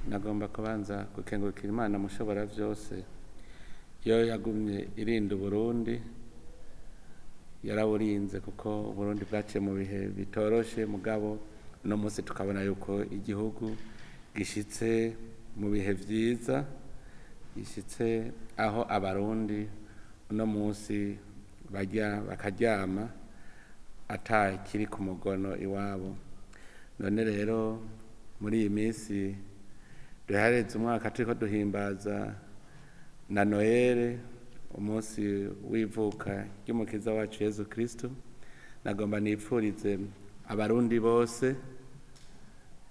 Nagomba kubanza gukengurukira Imana mushobora vyose, iyo yagumye irinda Uburundi, yarawurinze kuko Uburundi bwaciye mu bihe bitoroshe, mugabo uno munsi tukabona yuko igihugu gishitse mu bihe vyiza, gishitse aho abarundi uno munsi barya bakaryama ata kiri ku mugono iwabo. None rero muri iyi minsi duhereze umwaka turiko duhimbaza na Noel, umunsi w'ivuka ry'umukiza wacu Yezu Kristo, nagomba nipfurize abarundi bose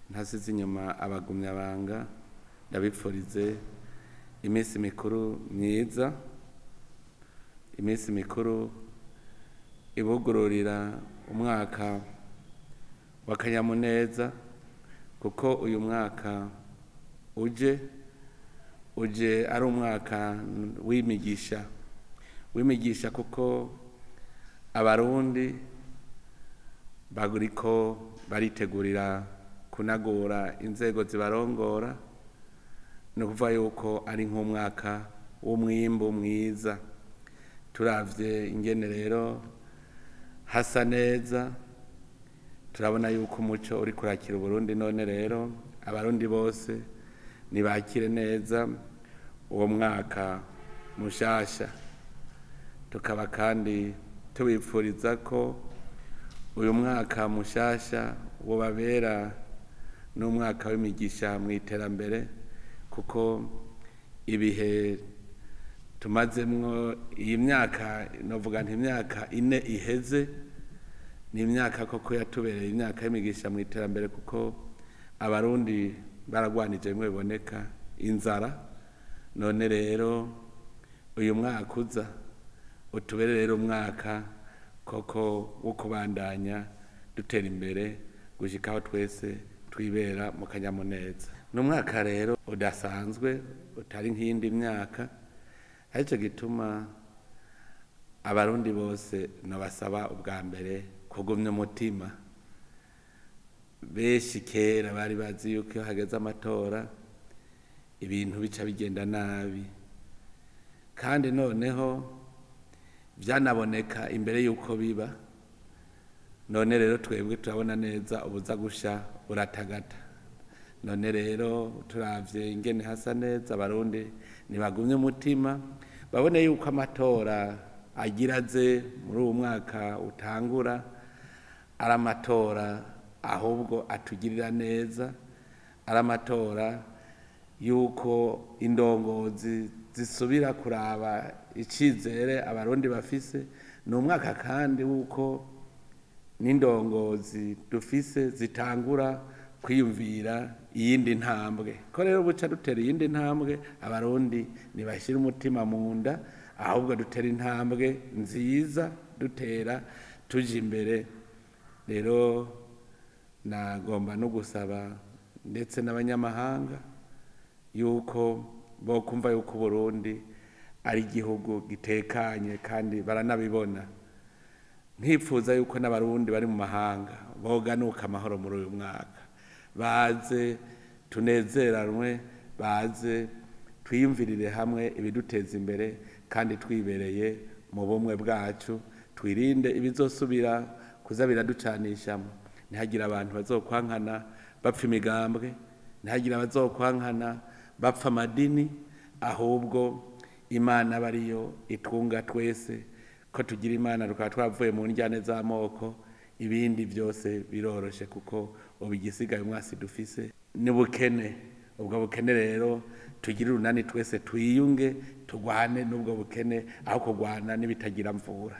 ntasize inyuma abagumyabanga, ndabipfurize iminsi mikuru myiza, iminsi mikuru ibugururira umwaka w'akanyamuneza, kuko uyu mwaka uje ari umwaka w'imigisha, w'imigisha kuko abarundi bariko baritegurira kunagura inzego zibarongora. Ni ukuvuga yuko ari nk'umwaka w'umwimbu mwiza. Turavye ingene rero hasa neza, turabona yuko umuco uri kurakira Uburundi. None rero abarundi bose nibakire neza uwo mwaka mushasha, tukaba kandi tubipfuriza ko uyu mwaka mushasha wobabera n'umwaka w'imigisha mu iterambere, kuko ibihe tumazemwo iyi myaka, novuga nti imyaka ine iheze, ni imyaka koko yatubereye imyaka y'imigisha mu iterambere, kuko abarundi baragwanije bimwe biboneka inzara. None rero uyu mwaka uza utubere rero umwaka koko wo kubandanya dutera imbere gushika aho twese twibera mu kanyamuneza. Ni umwaka rero udasanzwe, utari nk'iyindi myaka, arico gituma abarundi bose nobasaba ubwa mbere kugumya umutima. Benshi kera bari bazi yuko iyo hageze amatora ibintu bica bigenda nabi, kandi noneho vyanaboneka imbere yuko biba. None rero twebwe turabona neza ubuza gusha buratagata. None rero turavye ingene hasa neza, abarundi ntibagumye umutima, babone yuko amatora agira aze muri uwu mwaka utangura ari amatora ahubwo atugirira neza, ari amatora yuko indongozi zisubira kuraba icizere abarundi bafise. Ni umwaka kandi wuko n'indongozi dufise zitangura kwiyumvira iyindi ntambwe. Ko rero buca dutera iyindi ntambwe, abarundi ntibashira umutima mu nda, ahubwo dutera intambwe nziza, dutera tuja imbere. Rero nagomba no gusaba ndetse n'abanyamahanga yuko bokumva yuko Uburundi ari igihugu gitekanye, kandi baranabibona. Nkipfuza yuko n'abarundi bari mu mahanga boganuka amahoro muri uyu mwaka, baze tunezeranwe, baze twiyumvirire hamwe ibiduteza imbere, kandi twibereye mu bumwe bwacu, twirinde ibizosubira kuza biraducanishamo. Ntihagire abantu bazokwankana bapfa imigambwe, ntihagire abazokwankana bapfa amadini, ahubwo Imana bariyo itwunga twese, ko tugira Imana tukaba twavuye mu njyane z'amoko. Ibindi byose biroroshe, kuko ubu igisigaye umwasi dufise ni bukene. Ubwo bukene rero tugire urunani twese, twiyunge, turwane n'ubwo bukene aho kurwana n'ibitagira mvura.